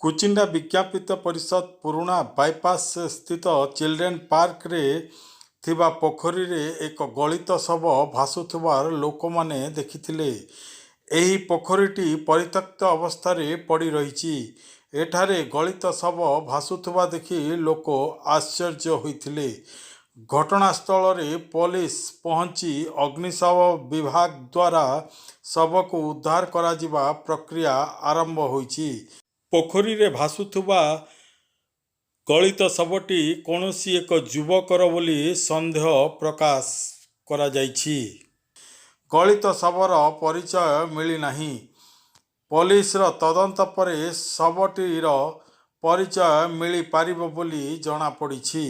କୁଚିଣ୍ଡା ବିଜ୍ଞାପିତ ପରିଷଦ ପୁରୁଣା ବାଇପାସ୍ ସ୍ଥିତ ଚିଲଡ୍ରେନ୍ ପାର୍କରେ ଥିବା ପୋଖରୀରେ ଏକ ଗଳିତ ଶବ ଭାସୁଥିବାର ଲୋକମାନେ ଦେଖିଥିଲେ। ଏହି ପୋଖରୀଟି ପରିତ୍ୟକ୍ତ ଅବସ୍ଥାରେ ପଡ଼ି ରହିଛି। ଏଠାରେ ଗଳିତ ଶବ ଭାସୁଥିବା ଦେଖି ଲୋକ ଆଶ୍ଚର୍ଯ୍ୟ ହୋଇଥିଲେ। ଘଟଣାସ୍ଥଳରେ ପୋଲିସ ପହଞ୍ଚି ଅଗ୍ନିଶମ ବିଭାଗ ଦ୍ୱାରା ଶବକୁ ଉଦ୍ଧାର କରାଯିବା ପ୍ରକ୍ରିୟା ଆରମ୍ଭ ହୋଇଛି। ପୋଖରୀରେ ଭାସୁଥିବା ଗଳିତ ଶବଟି କୌଣସି ଏକ ଯୁବକର ବୋଲି ସନ୍ଦେହ ପ୍ରକାଶ କରାଯାଇଛି। ଗଳିତ ଶବର ପରିଚୟ ମିଳିନାହିଁ। ପୋଲିସର ତଦନ୍ତ ପରେ ଶବଟିର ପରିଚୟ ମିଳିପାରିବ ବୋଲି ଜଣାପଡ଼ିଛି।